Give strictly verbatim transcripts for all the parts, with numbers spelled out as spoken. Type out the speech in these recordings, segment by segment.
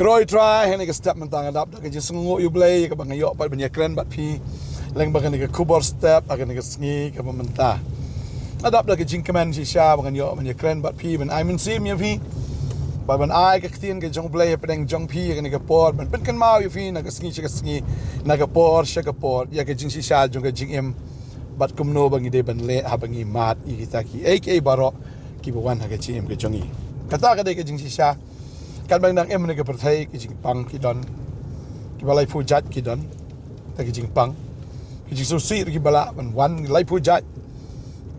Roi Trai, ha kane ka step mynta nga dap da ka jingsngewnguh ïa U Blei kaba nga ïoh pat ban ïakren bad phi lyngba kane ka khubor step ha kane ka sngi kaba mynta. Nga dap da ka jingkmen shisha ba ngan ïoh ban ïakren bad phi, ban ai mynsiem ïa phi, bad ban ai ka ktien ka jong U Blei hapdeng jong phi ha kane ka por, ban pynkynmaw ïa phi na ka sngi sha ka sngi, na ka por sha ka por, ïa ka jingshisha jong ka jingim, bad kumno ba ngi dei ban leh haba ngi mad ïa kita kiei kiei baroh kiba wan ha ka jingim ka jong ngi. Kata ka dei ka jingshisha. Katba ngi dang im ha kane ka pyrthei, ki jingpang ki don, kiba laiphew jait ki don. Te ki jingpang, ki jingsngewsih ruh kiba lah ban wan laiphew jait.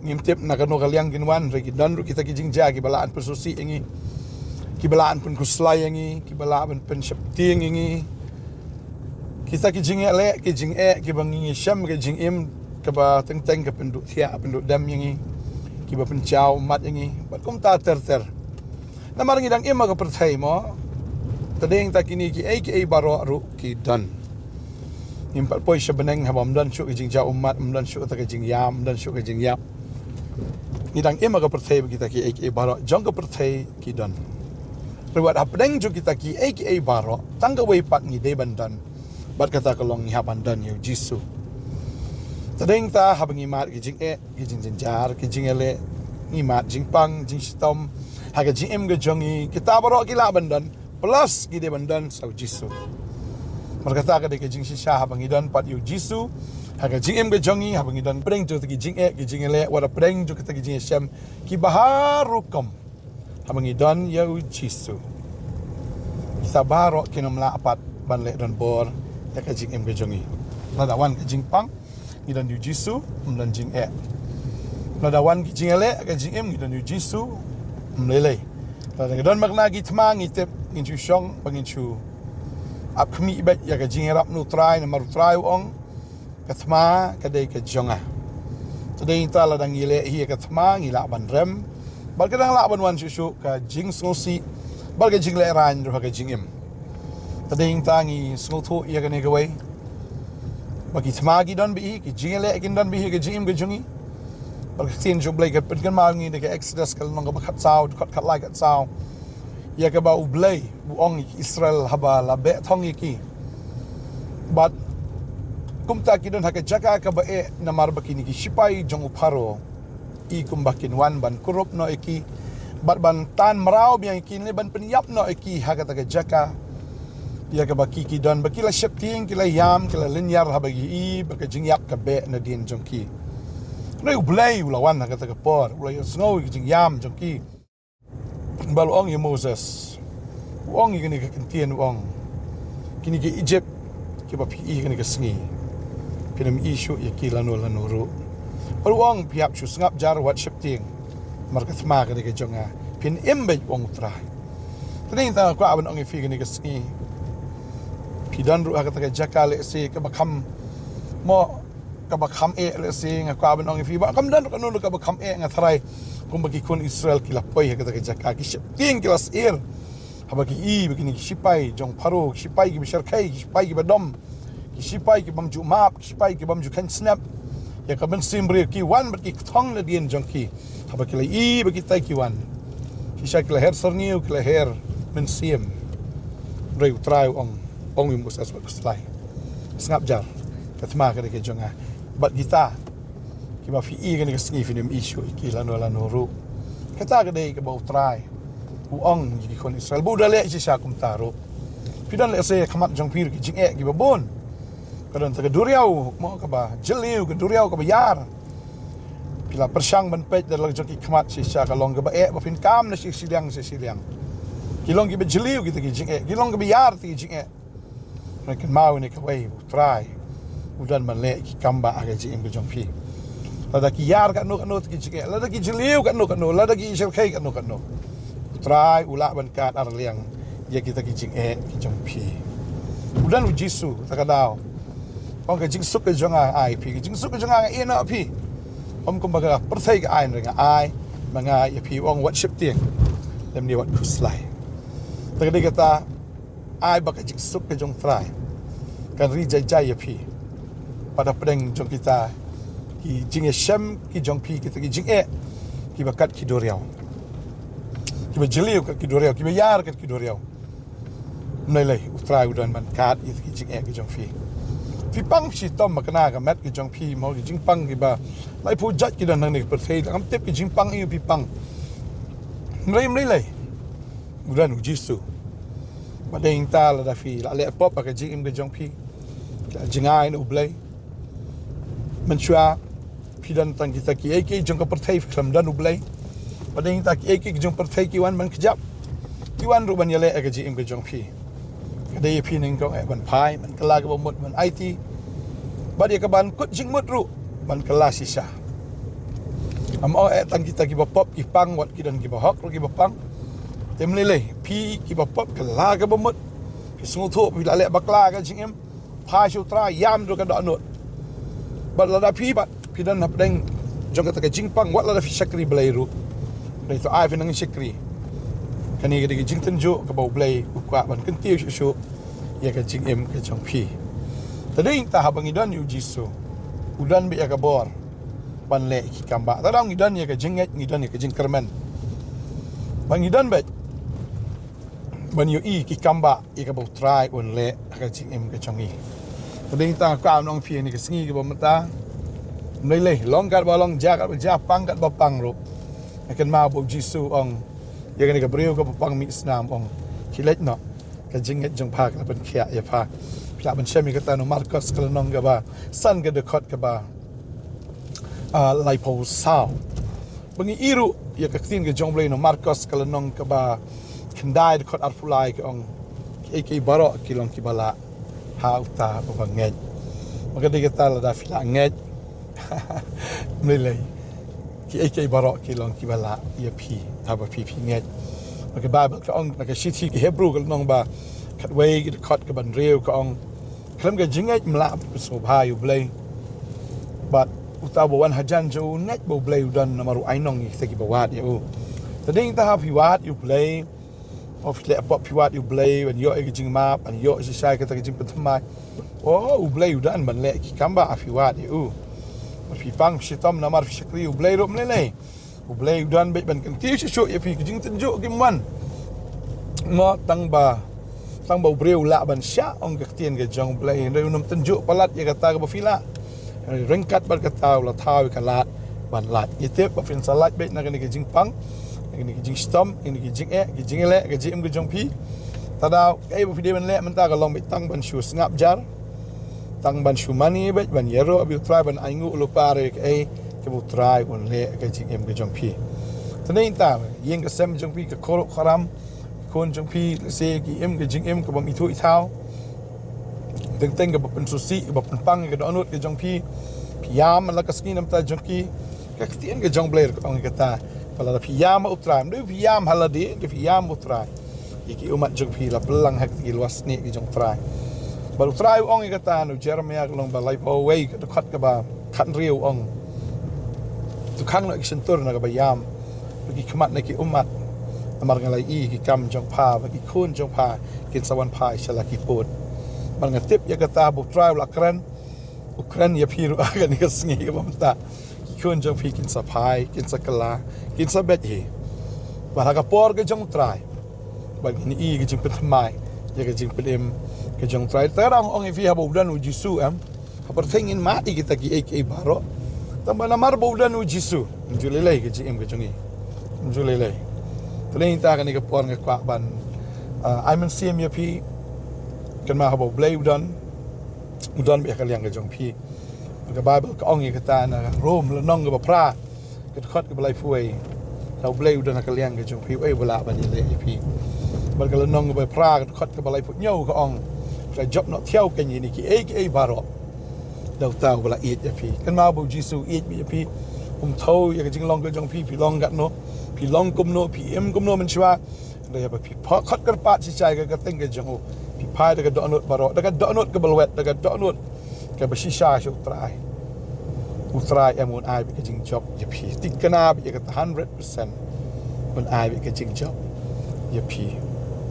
Ngim tip na kano ka liang kin wan, hynrei ki don ruh kita ki jingjia kiba lah ban pynsngewsih ïa ngi, kiba lah ban pynkhuslai ïa ngi, kiba lah ban pynsheptieng ïa ngi. Kita ki jingeh leh, ki jingeh kiba ngi shem ha ka jingim, kaba teng teng ka pynduh thiah pynduh dem ïa ngi, kiba pynjaw ummat ïa ngi, bad kumta ter ter. Namar ngi dang im ha ka pyrthei mo. Te dei ta kine kiei kiei baroh ruh ki don. Ngim pat poi sha bneng haba ym don shuh ka jingjaw ummat, ym don shuh ta ka jingïam, ym don shuh ka jingïap. Ngi dang im ha ka pyrthei bad kita kiei kiei baroh jong ka pyrthei ki don. Hynrei wat hapdeng jong kita kiei kiei baroh, tang kawei pat ngi dei ban don. Bad kata ka long ngi hap ban don ïa U Jisu. Te dei ta haba ngi mad ki jingeh, ki jingjynjar, ki jingeh leh, ngi mad jingpang, jingshitom ha ka jingim ka jong ngi, kita baroh ki lah ban don. Plus ngi dei ban don sa U Jisu. Namar kata ka dei ka jingshisha haba ngi don pat ïa U Jisu ha ka jingim ka jong ngi, haba ngi don hapdeng jong kita ki jingeh, ki jingeh leh, wat hapdeng jong kita ki jingeh shem kiba har rukom. Haba ngi don ïa U Jisu, kita baroh kin ym lah pat ban leh donbor ïa ka jingim ka jong ngi. Lada wan ka jingpang, ngi don ïa U Jisu, ym don jingeh. Lada wan ki jingeh leh ha ka jingim, ngi don ïa U Jisu, ym lei lei. Lada ngi don makna ki thma, ngi tip ngin shu shong bad ngin shu ap khmih beit ïa ka jingïarap na U Trai, namar U Trai u ong, ka thma ka dei ka jong nga. Te dei ta lada ngi leh hi ïa ka thma, ngi lah ban rem, bad ka dang lah ban wan shuh shuh ka jingsngewsih bad ka jinglehrain ruh ha ka jingim. Te dei ta ngi sngewthuh ïa kane kawei, ba ki thma ki don beit hi, ki jingeh leh kin don beit hi ha ka jingim ka jong ngi. Bad ka ktien jong U Blei ka pynkynmaw ïa ngi na ka Exodus ka lynnong kaba khatsaw, dkhot khatlai khatsaw, ïa kaba U Blei u ong ïa ki Israel haba la beh thong ïa ki. Bad kumta ki don ha ka jaka kaba eh, namar ba kine ki shipai jong u Pharaoh i kumba kin wan ban kurup noh ïa ki, bad ban tan mraw biang ïa ki, ne ban pynïap noh ïa ki ha kata ka jaka ïa kaba ki ki don, ba ki la sheptieng, ki la ïam, ki la lynñiar haba ki i ba ka jingïap ka beh nadien jong ki. Hynrei U Blei u la wan ha kata ka por, u la ïohsngew ïa ka jingïam jong ki. Bad u ong ïa Moses, u ong ïa kane ka ktien, u ong, kine ki Egypt kiba phi i kane ka sngi, phin ym i shuh ïa ki lano lano ruh. Bad u ong, phi hap shu sngap jar, wat sheptieng, namar ka thma ka dei ka jong nga, phin im beit, u ong U Trai. Te dei ta nga kwah ban ong ïa phi kane ka sngi, phi don ruh ha kata ka jaka lehse kaba kham mo, kaba kham eh, lehse nga kwah ban ong ïa phi, ba kam don kano kaba kham eh, nga tharai kumba ki khun Israel ki la poi ha kata ka jaka, ki sheptieng, ki la syier haba ki i ba kine ki shipai jong Pharaoh, ki shipai kiba shyrkhei, ki shipai kiba dom, ki shipai ki bym ju map, ki shipai ki bym ju kheiñ snep ïa ka mynsiem briew, ki wan bad ki kthong nadien jong ki. Haba ki la i ba kita ki wan, shisha ki la her syrngiew, ki la her mynsiem. Hynrei U Trai u ong, ong ïa u Moses bad khuslai, sngap jar, ka thma ka dei ka jong nga. Bad kita kiba phi i kane ka sngi, phin ym i shuh ïa ki lano lano ruh. Kata ka dei kaba U Trai u ong ïa ki khun Israel, ba u da leh shisha kumta ruh. Phi don lehse ha khmat jong phi ruh ki jingeh kiba bun. Ka don ta ka duriaw mo kaba jylliew, ka duriaw kaba ïar. Phi la pyrshang ban peit da la jong ki khmat, shisha ka long kaba eh, ba phin kam na shi shiliang shi shiliang. Ki long kiba jylliew kita ki jingeh, ki long kiba ïar kita ki jingeh. Hynrei kynmaw ïa kane kawei, U Trai u don ban leh ïa ki kam ba ha ka jingim ka jong phi. Lada ki ïar katno katno kita ki jingeh, lada ki jylliew katno katno, lada ki shyrkhei katno katno, U Trai u lah ban kad arliang ïa kita ki jingeh ki jong phi. U don U Jisu, ta ka daw, ong, ka jingsuk ka jong nga ai phi, ka jingsuk ka jong nga nga ai noh phi. Ym kumba ka pyrthei ka ai, nga ai ma nga ïa phi, ong, wat sheptieng, lymne wat khuslai. Ta ka dei kata, ai ba ka jingsuk ka jong U Trai kan ri jai jai ïa phi. Bad hapdeng jong kita ki jingïashem ki jong phi, kita ki jingeh kiba kat ki duriaw, kiba jylliew kat ki duriaw, kiba ïar kat ki duriaw, Mlei lei, U Trai u don ban kat ïa ki jingeh ki jong phi. Phi pang shitom ma kane ka met ki jong phi, mo, ki jingpang kiba laiphew jait ki don hangne ha pyrthei, ngam tip ki jingpang aïu phi pang. Mlei, mlei lei, u don U Jisu. Bad dei nangta lada phi la leh pop ha ka jingim ka jong phi, ka jingai na U Blei, mynshuwa phi don tang kita kiei kiei jong ka pyrthei, phi khlem don U Blei. Bad dei nangta kiei kiei jong pyrthei ki wan ban kjap, ki wan ruh ban ïaleh ha ka jingim ka jong phi. Ka dei ïa phi nyngkong eh ban phai, ban kylla kaba mut, ban aiti. Bad ïa kaban kut jingmut ruh ban kylla shisha. Ym ong eh tang kita kiba pop ki pang, wat ki don kiba hok ruh kiba pang. Te mlei lei, phi kiba pop, kylla kaba mut. Phi sngewthuh phi la leh bakla ha ka jingim, phai sha U Trai, ïam da ka dohnud. Bad lada phi, bad phi don hapdeng jong kata ka jingpang, wat lada phi shakri Blei ruh, dei to ai phi nang shakri. Kane ka dei ka jingtynjuh kaba U Blei u kwah ban kyntiew shuh shuh ïa ka jingim ka jong phi. Te dei nangta haba ngi don ïa U Jisu, u don beit ïa ka bor ban leh ki kam bah. Te haba ngi don ïa ka jingngeit, ngi don ïa ka jingkyrmen, ba ngi don beit ban ïohi ki kam bah ïa kaba U Trai un leh ha ka jingim ka jong ngi. Te dei nangta ka kwah ban ong ïa phi ha kane ka sngi kaba mynta, mlei lei, long katba long, jia katba jia, pang katba pang ruh, kynmaw ba U Jisu u ong ïa kane ka briew kaba pang mih snam, u ong, khie leit noh, ka jingngeit jong pha ka la pynkhiah ïa pha. Phi lah ban shem ïa kata na u Markos ka lynnong kaba san, ka dkhot kaba, ah, laiphew saw. Ba ngi ïohi ruh ïa ka ktien ka jong U Blei na u Markos ka lynnong kaba khyndai, dkhot arphew lai, ka ong, kiei kiei baroh ki long kiba lah ha uta uba ngeit. Bad ka dei kata, lada phi la ngeit, mlei lei, kiei kiei baroh ki long kiba lah ïa phi haba phi, phi ngeit. Bad ka Baibl ka ong na ka shithi ki Hebru ka lynnong ba khatwei, ka dkhot kaba hynriew, ka ong, khlem ka jingngeit ym lah ban pynsngewbha ïa U Blei. Bad uta uba wan hajan jong u un ngeit ba U Blei u don, namar u ainong ïa kita kiba wad ïa u. Te dei nangta haba phi wad ïa U Blei, haba phi leh pop phi wad ïa U Blei ban ïoh ïa ka jingmap, ban ïoh shisha ïa kata ka jingpynthymmai, oh, U Blei u don ban leh ki kam bah haba phi wad ïa u. Bad phi pang shitom namar phi shakri U Blei ruh, mlei lei, U Blei u don beit ban kyntiew shuh shuh ïa phi. Ki jingtynjuh kim wan, mo, tang ba, tang ba u briew u lah ban shah, ong ka ktien ka jong U Blei, hynrei un ym tynjuh palat ïa kata kaba phi lah. Ryngkat bad kata u la thaw ïa ka lad ban lait. Ngi tip ba phin sa lait beit na kane ka jingpang, na kane ka jingshitom, na kane ka jingeh, ka jingeh leh, ka jingim ka jong phi. Te da kaei ba phi dei ban leh mynta ka long beit tang ban shu sngap jar, tang ban shu mane beit, ban ïaroh bad U Trai, ban ainguh lypa ruh ïa kaei kaba U Trai un leh ha ka jingim ka jong phi. Te dei nangta ïing ka sem jong phi, ka khuram ka khuram, ki khun jong phi, lehse ki im ka jingim kaba ym ithuh ithaw, teng teng kaba pynsngewsih, kaba pynpang ïa ka dohnud ka jong phi. Phi ïam ha la ka sngi namar jong ki. Ka ktien ka jong U Blei ruh ka ong ïa kata, ba lada phi ïam ha U Trai, ym dei phi ïam ha lade, ym dei phi ïam ha U Trai, ïa ki ummat jong phi la pynlang ha ki lwar snieh ki jong U Trai. Bad U Trai u ong ïa kata na u Jeremaïah ka lynnong ba laiphew wei, ka dkhot kaba khathynriew, u ong, to khang noh ïa ki shyntur na kaba ïam, bad ki khmat na ki ummat, namar nga la ïohi ïa ki kam jong pha, ba ki khun jong pha kin sa wan phai sha la ki pud. Bad nga tip ïa kata ba U Trai u la kren, u kren ïa phi ruh ha kane ka sngi kaba mynta. Ki khun jong phi kin sa phai, kin sa kylla, kin sa beit hi. Bad ha ka por ka jong U Trai, bad ngin ïohi ïa ka jingpynthymmai, ïa ka jingpynim ka jong U Trai. Te nga ong ïa phi, haba u don U Jisu, em, ha pyrthei ngin mad ïa kita kiei kiei baroh. Tangba namar ba u don U Jisu, ym ju lei lei ka jingim ka jong ngi. Ym ju lei lei. Te nangta kane ka por nga kwah ban, ah, ai mynsiem ïa phi. Kynmaw, haba U Blei u don, u don beit ha ka liang ka jong phi. Ka Baibl ka ong ïa kata na Rom lynnong kaba phra, ka dkhot kaba laiphew wei, lada U Blei u don ha ka liang ka jong phi, uei uba lah ban ïaleh ïa phi? Bad ka lynnong kaba phra, ka dkhot kaba laiphew hynñiew, ka ong, phi la jop noh thiaw keiñ ïa kine kiei kiei baroh da uta uba la ïeit ïa phi. Kynmaw ba U Jisu u ïeit beit ïa phi. Um thew ïa ka jinglong ka jong phi, phi long katno, phi long kumno, phi im kumno mynshuwa. Hynrei haba phi pho-, khot kyrpad shisha ïa ka kyrteng ka jong u, phi phai da ka dohnud baroh, da ka dohnud kaba lwet, da ka dohnud kaba shisha sha U Trai, U Trai em un ai beit ka jingjop ïa phi. Thikna beit ïa kata, hundred percent un ai beit ka jingjop ïa phi.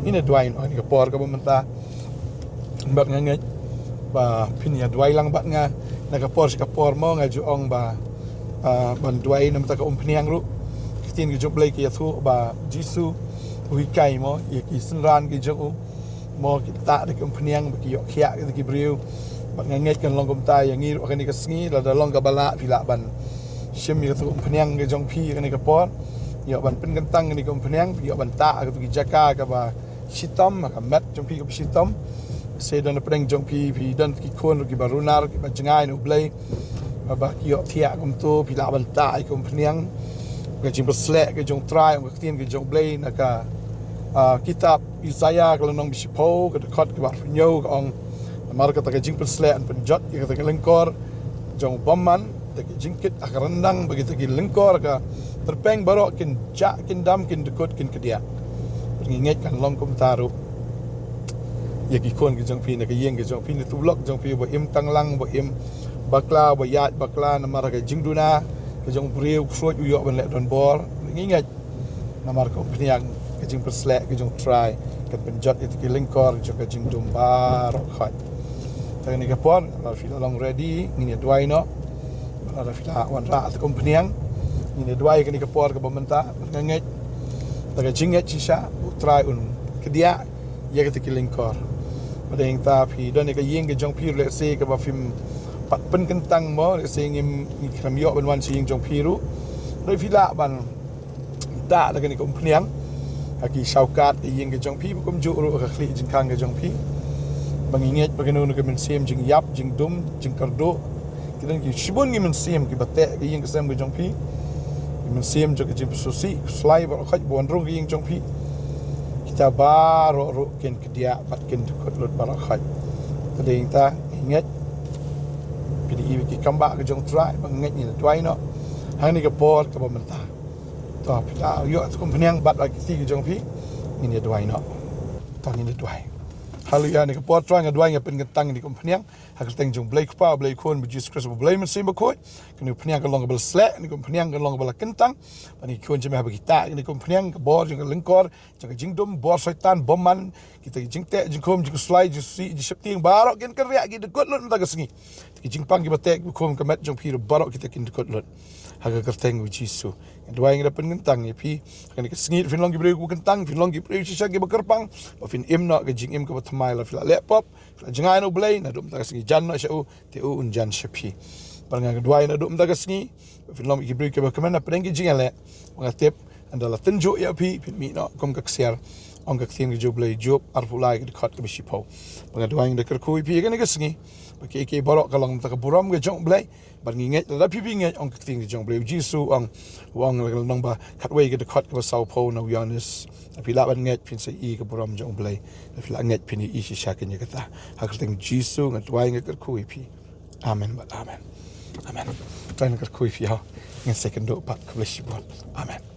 Ngin ïa duwai noh ha kane ka por kaba mynta. Bad nga ngeit ba phin ïa duwai lang bad nga. Na ka por sha ka por mo, nga ju ong ba, ah, ban duwai namar ka umphniang ruh. Ka ktien ka jong U Blei ka ïathuh ba U Jisu u hikai mo ïa ki synran ki jong u, Mo ki tah da ki umphniang ba ki ïoh khiah ki briew. Bad nga ngeit kan long kumta ïa ngi ruh ha kane ka sngi, lada long kaba lah phi lah ban shim ïa ka umphniang ka jong phi ha kane ka por. Ïoh ban pynkyntang kane ka umphniang, ïoh ban tah ha katu ki jaka kaba shitom, ha ka met jong phi kaba shitom. Sa don na pdeng jong phi, phi don ki khun ruh kiba runar, kiba jngai na U Blei. Ba ki ïoh thiah kumtu, phi lah ban tah ïa ka umphniang. Ka jingpynshlur ka jong U Trai, ka ktien ka jong U Blei na ka, ah, kitab Isaiah ka lynnong ba shiphew, ka dkhot kaba arphew hynñiew ka ong. Namar kata ka jingpynshlur yn pynjot ïa kata ka lyngkor jong u bymman, da ka jingkit ha ka ryndang ba kita ki lyngkor ka tyrpeng baroh kin jah, kin dam, kin dkut, kin kdiah. Ngi ngeit kan long kumta ruh ïa ki khun ki jong phi na ka ïing ki jong phi, na tu lok jong phi, ba im tang lang, ba im bakla, ba ïaid bakla, namar ka jingduna ka jong u briew, ksuid u ïoh ban leh donbor. Ngi ngeit namar ka umphniang, ka jingpynshlur ka jong U Trai kan pynjot ïa ki lyngkor jong ka jingdum baroh khoit. Te kane ka por, lada phi la long ready, ngin ïa duwai noh. Lada phi la wanrah ïa ka umphniang, ngin ïa duwai kane ka por kaba mynta. Nga ngeit, da ka jingngeit shisha, U Trai un kdiah ïa kita ki lyngkor. Bad hangta phi don ïa ka ïing ka jong phi, lehse kaba phim pat pynkyntang mo, lehse ngim, ngim ïoh ban wan sha ïing jong phi ruh. Hynrei phi lah ban tah da kane ka umphniang ha ki shawkat ka ïing ka jong phi, ba kumjuh ruh ha ka khlieh jingkhang ka jong phi. Ba ngi ngeit ba kano kano ka mynsiem jingïap, jingdum, jingkyrduh, ki don ki shibun ki mynsiem kiba teh ka ïing ka sem ka jong phi. Ki mynsiem jong ka jingpynsngewsih, khuslai baroh khoit ba wan rung ka ïing jong phi. Kita baroh ruh kin kdiah bad kin dkut lut baroh khoit. Te hangta ngi ngeit phi da i ki kam ba ka jong U Trai, ba ngi ngeit ngin ïa duwai noh ha kane ka por kaba mynta. To, phi la ïoh ïa ka umphniang bad ha ki kti ki jong phi, ngin ïa duwai noh. To, ngin ïa duwai. Haleluya, ha kane ka por Trai nga duwai, nga pynkyntang ïa ka umphniang ha ka kyrteng jong U Blei Kpa, U Blei Khun, U Jisu Khrist, U Blei Mynsiem Bakhuid. Kane ka umphniang kan long kaba la sleh, kane ka umphniang kan long kaba la kyntang. Bad ngi khun jong me haba ki tah ïa kane ka umphniang, ka bor jong ka lyngkor jong ka jingdum, bor Soitan, bymman, kita ki jingteh jingkhum, jingkhuslai, jingsngewsih, jingsheptieng, baroh kin kynriah, kin dkut lut mynta ka sngi. Ki jingpang kiba teh kiba khum ka met jong phi ruh, baroh kita kin dkut lut ha ka kyrteng U Jisu. Nga duwai, nga da pynkyntang ïa phi ha kane ka sngi. Phin long ki briew kiba kyntang, phin long ki briew shisha kiba kyrpang, ba phin im noh ka jingim kaba thymmai. Lada phi la leh pop, phi la jngai na U Blei, naduh mynta ka sngi jan noh sha u, te u un jan sha phi. Bad nga duwai naduh mynta ka sngi ba phin long ki briew kiba kmen na pdeng ki jingïaleh. Ba nga tip, ynda la tynjuh ïa phi, phin mih noh kum ka ksiar. Ong ka ktien ka jong U Blei, Job arphew lai ka dkhot kaba shiphew. Bad nga duwai, nga da kyrkhu ïa phi ha kane ka sngi, ba kiei kiei baroh ka long mynta ka burom ka jong U Blei. Bad ngi ngeit, lada phi, phi ngeit, ong ka ktien ka jong U Blei, U Jisu ong, u ong ha ka lynnong ba khatwei ka dkhot kaba sawphew na u Ïoannis, lada phi lah ban ngeit phin sa ïohi ïa ka burom jong U Blei. Lada phi lah ngeit phin ïohi shisha kein ïa kata. Ha ka kyrteng U Jisu nga duwai, nga kyrkhu ïa phi. Amen bad amen. Amen. Trai, nga kyrkhu ïa phi ho. Ngin sa ïakynduh pat, khublei shibun. Amen.